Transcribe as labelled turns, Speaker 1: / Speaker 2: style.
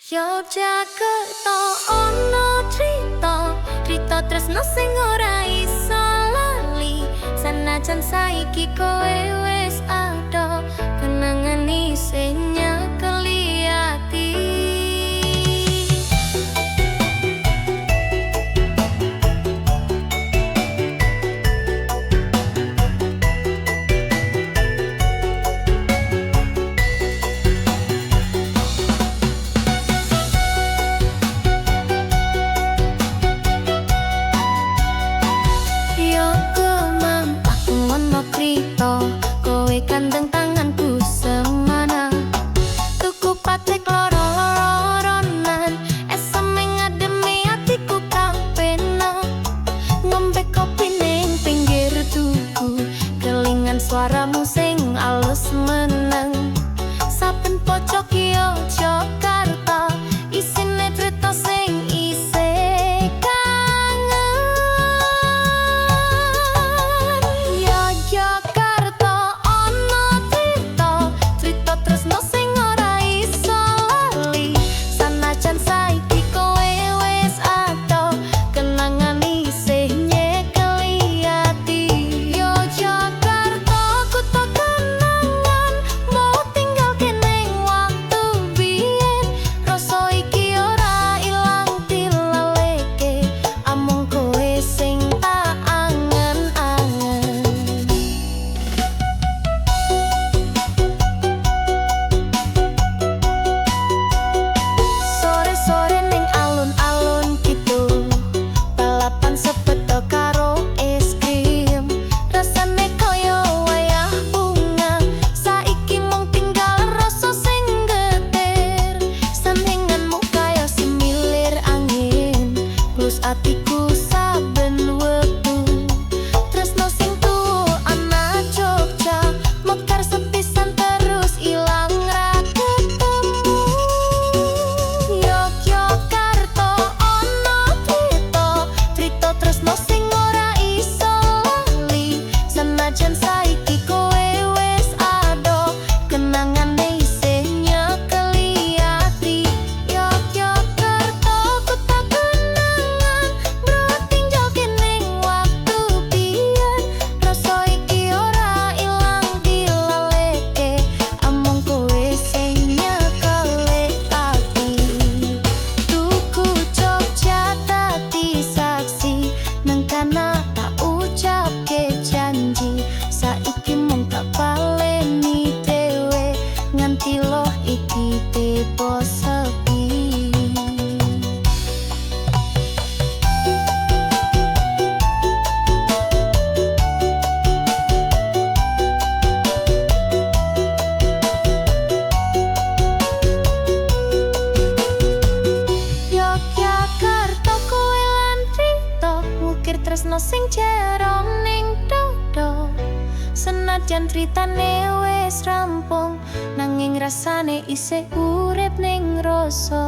Speaker 1: Yogyakarta ono crita, crita tresno sing ora iso lali. Sanajan saiki kowe wis adoh, kenangan isih nyekeli ati. Yo kemang aku ono crita, kowe gandeng tanganku semana. Tuku patek loro-loronan, eseme ngademi atiku kang pena. Ngombe kopi ning pinggir tugu, kelingan suaramu sing alus meneng. Saben pojok Yogyakarta isine crita sing isih kangen. Yogyakarta ono crita, crita tresno sing ora iso lali. Sanajan saiki kowe wis adoh, kenangan isih nyekeli ati. Yogyakarta kutha kenangan, mbok tinggal kene waktu biyen. Rasa iki ora ilang dilaleke, amung kowe sing tak angen-angen. Sore-sore ning alun-alun kidul, balapan sepeda karo es krim. Rasane kaya wayah bunga, saiki mung tinggal rasa sing getir. Sandinganmu kaya semilir angin, plus atiku saben wektu. Tresno sing tuwa ana Jogja, mekar sepisan terus ilang ra ketemu. Yogyakarta ono crita, crita tresno sing ora iso lali. Senajan saiki kowe wis adoh, kenangane isih nyekeli ati. Yogyakarta kutha kenangan, mbok tinggal kene waktu biyen. Rasa iki ora ilang dilaleke, amung kowe sing nyekeli ati. Tugu Jogja dadi saksi, nang kana tak ucapke janji. Saiki mung tak baleni dhewe, nganti loh iki tiba sepi. Yogyakarta kowe lan crita, ngukir tresno sing jero ning dada. Senajan critane wis rampung, nanging rasane isih urip ning rasa.